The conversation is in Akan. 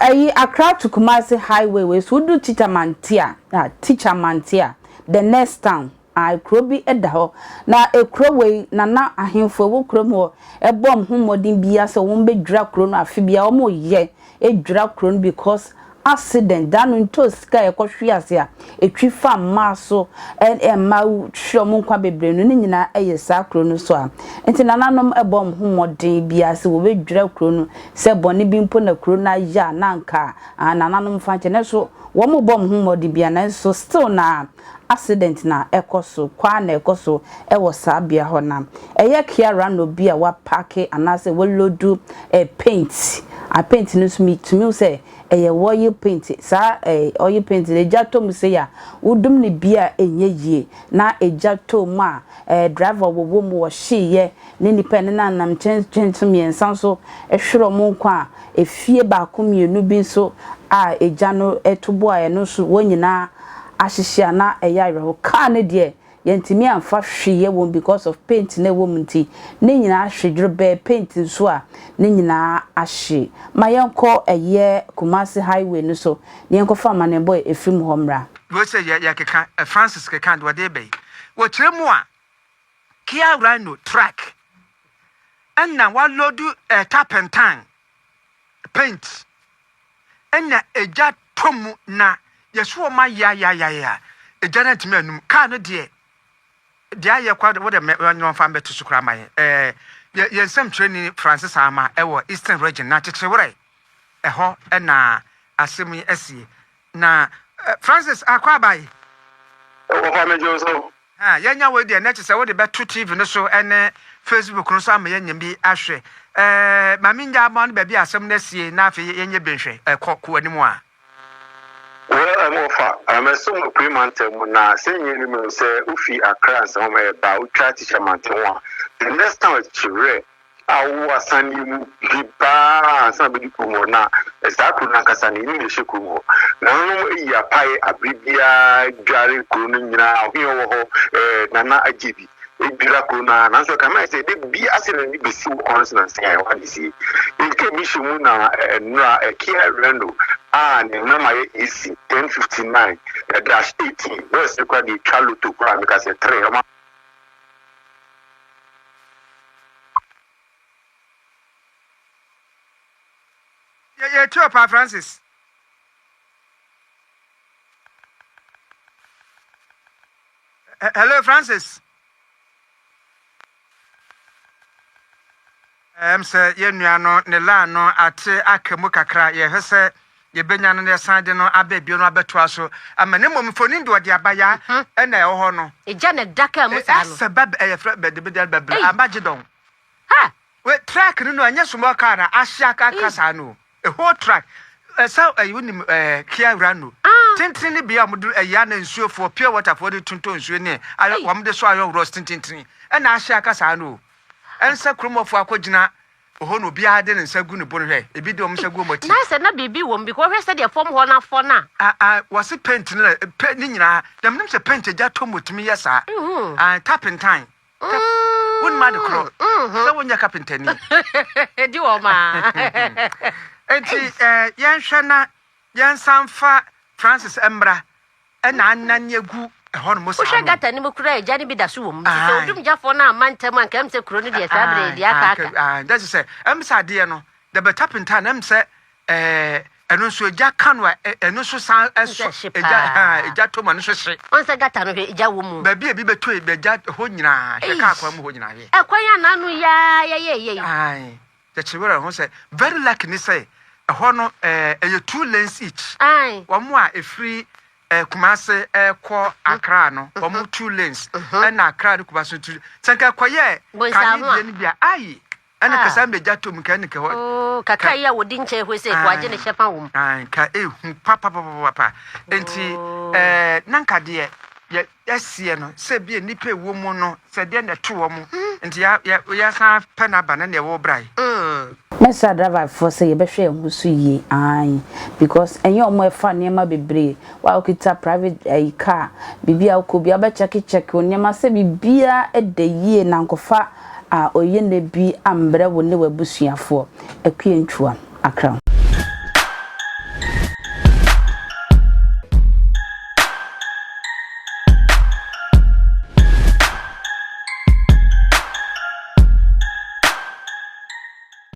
Ɛyi Accra to Kumasi highway wei so wodu Teachermanti a, ah, Teachermanti a, the next town, ah, kuro bi da hɔ. Na ekuro wei, nana ahemfo ɛwɔ kurom hɔ ɛbɔ wɔn ho mmɔden biara sɛ wɔn bɛdwira kuro no afe biara wɔn yɛ dwira kuro no because accident da no ntoos sika a yɛkɔ hwe ase a ɛtwi fa mmaa so ɛma hwere wɔn nkwa bebree no ne nyinaa ɛyɛ saa kuro no so a nti nananom ɛbɔ wɔn ho mmɔden biara sɛ wɔbɛdwira kuro no sɛ bɔne bi mpo na kuro no ayɛ a na anka a nananom fa nkyɛ nanso wɔn bɔ wɔn ho mmɔden biara nanso still na Accident na ɛkɔ so kwaa na ɛkɔ so wɔ saa bea hɔ na ɛyɛ Kia Rano bi a w'apaake anaasɛ w'alodu eh paint a paint no nso metumi hu sɛ ɛyɛ oil paint saa eh oil paint no egya tɔ mu sei a wodum no bi a ɛnyɛ yie na egya tɔ mu a eh driver wɔwɔ mu wɔhyeeɛ ne nipa ɛnenanam nkyɛn nso mmiɛnsa nso hwere wɔn nkwa a efie baako mmienu bi nso a egya no to boa ɛno nso wɔn nyinaa ahyehye a na ɛyɛ awerɛho. Car no deɛ yɛntumi amfa hwee wɔ mu because of paint no ɛwɔ mu nti ne nyinaa ahye dwerɛbɛɛ paint nso a ne nyinaa ahye. Ma yɛnkɔ ɛyɛ Kumasi highway no so na yɛnkɔfa amanneɛbɔ a ɛfiri mu hɔ mmra. Wei sɛ yɛ yɛkeka Francis keka deɛ ɔde reba yi. Wɔkyerɛ mu a, Kia Rhino truck ɛna wɔaloadu turpentine paint ɛna egya tɔ mu na yɛso wɔn ayayayaya egya no antumi anum kaa no deɛ deɛ ayɛ kwa wode mɛ wɔn fa mbɛto so koraa ma yɛn ɛɛ yɛ yɛn nsɛmtwerɛni Francis Ama ɛwɔ Eastern Region na kyekyewerɛ ɛhɔ ɛna asɛm yi asie na Francis akɔ abae. Wɔfa me gye so. Ah yɛanya wei deɛ na kyesɛ wode bɛto TV no so ne Facebook no so ama yɛanya bi ahwɛ. Eh, ma mengya ama no baabi a asɛm no asie na afei yɛnyɛ bi nhwɛ. Eh, kɔ, kɔ w'anim a. Well, ɛm ɔfa, mɛsom Apuei Mantam mu na sɛ nyɛ nim no sɛ wofi Accra Nsawam ɛɛba a wotwa Tikya Mantam ho a, the next town is Kyewerɛ. a wowɔ asanneɛ mu bi paa ansa na bɛdi kurom hɔ na saa kuro no ankasa no yɛnim na ɛhyɛ kurom hɔ nananom ayi apae abere biara dware kuro no nyinaa ɔhene wɔ hɔ ɛɛ nana agye bi edwira kuro no ara nanso ɛka maa sɛ ɛde bi ase na ne bɛsi wɔ kwan so na nsɛn a ɛwɔ ade sie nka bi hyɛ mu na nnora ɛkia reno a ne nam ayɛ AC 1059 dash 18 bɔs kora de twa loto kora meka sɛ 3 ɔma Yɛtie o Paa Francis. Hello Francis. Ɛm sɛ yɛn nua no ne line no ate aka mu kakra. Yɛhwɛ sɛ yɛbɛnya no na yɛsan de no aba bio no abɛtoa so ama ne mmom mfonin de ɔde aba ya mhm. ɛna ɛwɔ hɔ no. Egya na ɛda kaa mu saa no. Ɛsɛ bɛ ɛyɛ frɛ bɛ de bɛ de bɛbrɛ Amagedon. Ha! We truck no no ɛnyɛ small car na ahye aka aka saa no. A whole truck. Ɛsɛ ɛyi wonim ɛɛ Kia Rano. Ah. Tentene ne bea a wɔde ɛyi ana nsuofoɔ pure water foɔ de tontɔn nsuo ne ayɔ wɔn de so ayɔ rɔs tententen ɛna ahye aka saa no. Ɛnsɛ kuromɔfoɔ akɔgyina hɔ na obiara de ne nsa gu ne bo no hwɛ ebi de wɔn nsa gu wɔn ati. Na sɛ na biribi wɔ mu because hwɛ sɛdeɛ fam hɔ no afɔ no a. Ah ah wɔse paint no na pe ne nyinaa na menim sɛ paint agya tɔ mu otumi yɛ saa. Ah turpentine. Wonim ade korɔ sɛ wonyɛ kapentani. Di wɔn maa. Enti eh, yɛnhwɛ na yɛnsan fa Francis mmra ɛna anane agu ɛhɔ nom saa Wohwɛ no. gata no mu koraa a, egya no bi da so wɔ mu. Nti sɛ odumgyafoɔ no amma ntɛm a, anka ɛm sɛ kuro no deɛ saa berɛ yi deɛ aka aka. Ae, dɛ sɛ ɛm sɛ adeɛ no, the bɛtapenta no ɛm sɛ ɛɛ ɛno nso egya ka no a ɛno nso san ɛsɔ egya ha egya tɔ mu ɛno nso hye. Wɔn sɛ gata no hwɛ egya wɔ mu. Baabi a ebi bɛtɔ yi bɛgya hɔ nyinaa hwɛ kaa kwan mu hɔ nyinaa hwɛ. Ɛkwan a n'ano yaa yɛyɛ yɛ yi. Ae kyɛkyɛ wɛrɛ ho sɛ very lucky ne sɛ ɛhɔ no ɛɛ ɛyɛ two lanes each. Wɔn a efiri ɛɛ Kumase ɛkɔ Accra no wɔn two lanes ɛna Accra ne Kumase two sɛ nka ɛkɔyɛ kane deɛ no bi a ayi. Ɛna kasa mbɛgya tom nka ɛne kɛhɔ. Oh, kakra yi a wɔdi nkyɛn hɔ sɛ wɔagye ne kyɛfa wɔ mu. Nka ehu papapapapa. Nti ɛɛ na nka deɛ yɛ yɛseɛ no sɛ bi nnipa ɛwɔ mu no sɛ deɛ na ɛto wɔn nti ya yɛ yɛsan pɛ n'aba na nea ɛwɔ bra yi. Mɛsrɛ adriverfoɔ sɛ yɛbɛhwɛ yɛn ho so yie aane because ɛnyɛ wɔn a ɛfa nneɛma bebree Wo a wokita private ayi car, biribi a wokɔ biara wobɛ check check wo nneɛma sɛ biribiara da yie na ankɔfa a oyene bi ambrɛ wo ne w'abusuafoɔ. Akua Ntua, Accra.